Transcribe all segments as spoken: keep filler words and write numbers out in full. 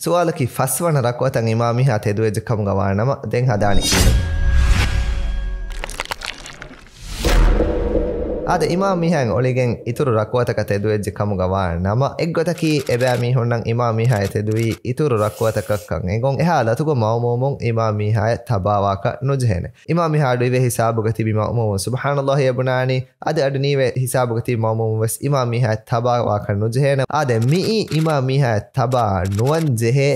ސުވާލަކީ، ފަސްވަނަ ރަކުޢަތަށް އިމާމް މީހާ ތެދުވެއްޖެ ކަމުގަ ވާނަމަ، ދެން ހަދާނީ ކީއްވެ؟ އާދެ، އިމާމް މީހާއިން އޮޅިގެން އިތުރު ރަކުޢަތަކަށް ތެދުވެއްޖެ ކަމުގަ ވާ ނަމަ، އެއްގޮތަކީ އެބައިމީހުންނަށް އިމާމް މީހާއަށް ތެދުވީ އިތުރު ރަކުޢަތަކަށްކަން އެނގުން، އެ ހާލަތުގަ މައުމޫމުން އިމާމް މީހާއަށް ތަބާވާކަށް ނުޖެހޭނެ. އިމާމް މީހާ އަޑުއިވޭ ހިސާބުގަ ތިބި މައުމޫމުން ސުބްޙާނަﷲ ބުނާނީ، އަދި އަޑު ނީވޭ ހިސާބުގަ ތިބި މައުމޫމުން ވެސް އިމާމް މީހާއަށް ތަބާވާކަށް ނުޖެހޭނެ. އާދެ، މިއީ އިމާމް މީހާއަށް ތަބާ ނުވަން ޖެހޭ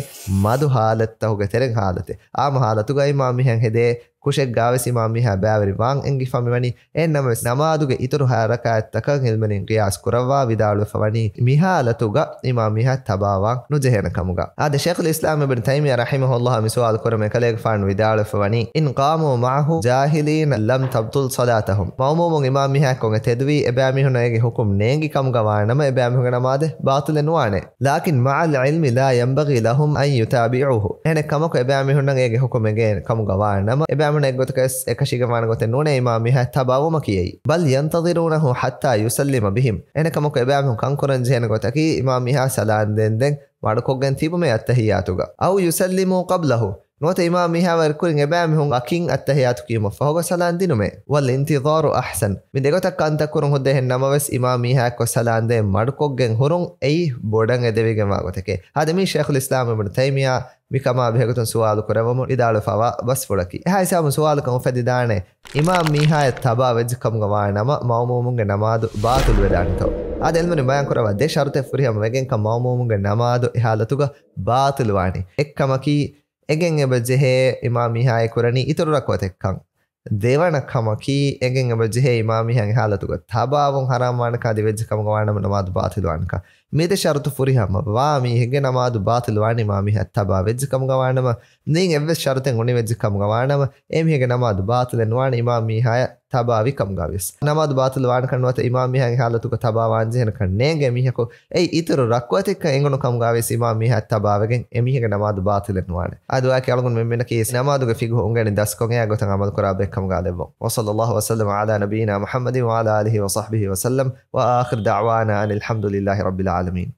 މަދު ހާލަތުތަކުގެ ތެރެއިން ހާލަތެއް. އާއްމު ހާލަތުގަ އިމާމް މީހާއަށް ހެދޭ ކުށެއްގަވެސް އިމާމް މީހާ ބައިވެރި ވާން އެނގިފަ މިވަނީ. އެހެންނަމަވެސް، ނަމާދުގެ އިތުރު ހަ ރަކާތްތަކަށް ޢިލްމުވެރިން ޤިޔާސް ކުރައްވާ ވިދާޅުވެފަ ވަނީ، މި ހާލަތުގަ އިމާމް މީހާ ތަބާވާން ނުޖެހޭނެ ކަމުގަ. އާދެ، ޝޭޚުލް އިސްލާމް އިބްނު ތައިމިއްޔާ ރަޙިމަހުﷲ މި ސުވާލު ކުރުމުގެ އެކަލޭގެފާނު ވިދާޅުވެފަ ވަނީ، إن قاموا معه جاهلين لم تبطل صلاتهم. މައުމޫމުން އިމާމް މީހާއެއްކޮށް ތެދުވީ އެބައިމީހުންނަށް އޭގެ ޙުކުމް ނޭނގި ކަމުގަ ވާނަމަ، އެބައިމީހުންގެ ނަމާދެއް ބާޠިލެއް ނުވާނެ. لكن مع العلم لا ينبغي لهم أن يتابعوه. އެހެނެއް ކަމަކު އެބައިމީހުންނަށް އޭގެ ޙުކުމް އެނގޭ ކަމުގަ ވާނަމަ، އެބައިމީހުންނަށް އެއްގޮތަކަސް އެކަށީގެންވާނެ ގޮތެއް ނޫނޭ އިމާމް މީހާ ތަބާވުމަކީ. بل ينتظرونه حتى يسلم بهم. އެހެނެއް ކަމަކު އެބައިމީހުން ކަންކުރަން ޖެހޭނެ ގޮތަކީ، އިމާމް މީހާ ސަލާން ދޭންދެން މަޑުކޮށްގެން ތިބުމޭ އައްތަޙިއްޔާތުގަ. أو يسلموا قبله. ނުވަތަ އިމާމް މީހާ ވަރަށް ކުރިން އެބައިމީހުން ވަކިން އައްތަޙިއްޔާތު ކިޔުމަށް ފަހުގަ ސަލާން ދިނުމޭ. والانتظار أحسن. މި ދެގޮތަށް ކަންތައް ކުރުން ހުއްދަ އެހެން ނަމަވެސް، އިމާމް މީހާއެއްކޮށް ސަލާން ދޭން މަޑުކޮށްގެން ހުރުން އެއީ ބޮޑަށް އެދެވިގެންވާ ގޮތެކޭ. އާދެ، މީ ޝޭޚުލް އިސްލާމް އިބްނު ތައިމިއްޔާ މިކަމާ ބެހޭގޮތުން ސުވާލު ކުރެއްވުމުން ވިދާޅުވެފަވާ ބަސްފުޅަކީ. އެހާ ހިސާބުން ސުވާލަކަށް އުފެދިދާނެ، އިމާމް މީހާއަށް ތަބާ ވެއްޖެ ކަމުގަ ވާނަމަ، މައުމޫމުންގެ ނަމާދު ބާޠިލުވެދާނެތޯ؟ އާދެ، ޢިލްމުވެރިން ބަޔާން ކުރައްވާ ދެ ޝަރުތެއް ފުރިހަމަ ވެގެންކަން މައުމޫމުންގެ ނަމާދު އެ ހާލަތުގަ ބާޠިލުވާނީ. އެއްކަމަކީ، އެނގެން އެބަ ޖެހޭ އިމާމް މީހާ އެ ކުރަނީ އިތުރު ރަކުޢަތެއްކަން. ދެވަނަ ކަމަކީ، އެނގެން އެބަ ޖެހޭ އިމާމް މީހާ އެ ހާލަތުގަ ތަބާވުން ޙަރާމް ވާނެކަން އަދި ވެއްޖެ ކަމުގަ ވާނަމަ ނަމާދު ބާޠިލުވާނެކަން. މި ދެ ޝަރުތު ފުރިހަމަ ވާ މީހެއްގެ ނަމާދު ބާޠިލުވާނީ އިމާމް މީހާ ތަބާ ވެއްޖެ ކަމުގަ ވާނަމަ، މިއިން އެއްވެސް ޝަރުތެއް އުނިވެއްޖެ ކަމުގަ ވާނަމަ، އެ މީހެއްގެ ނަމާދު ބާޠިލެއް ނުވާނެ އިމާމް މީހާޔަށް ތަބާވި ކަމުގަވިޔަސް. ނަމާދު ބާޠިލު ވާނެކަން ނުވަތަ އިމާމް މީހާ އެ ހާލަތުގަ ތަބާވާން ޖެހޭނެކަން ނޭނގޭ މީހަކު އެއީ އިތުރު ރަކުޢަތެއްކަން އެނގުނު ކަމުގަވިޔަސް އިމާމް މީހާ ތަބާވެގެން އެ މީހެއްގެ ނަމާދު ބާޠިލެއް ނުވާނެ. އާދެ، އަޅުގަނޑު މިންމިނަކީ ނަމާދުގެ ފިޤުހު އުނގެނި ދަސްކޮށް އެ ގޮތަށް ޢަމަލު ކުރާ ބައެއް ކަމުގަ ލެއްވަން. وصلى الله وسلم على نبينا محمد وعلى آله وصحبه وسلم، وآخر دعوانا أن الحمد لله رب العالمين.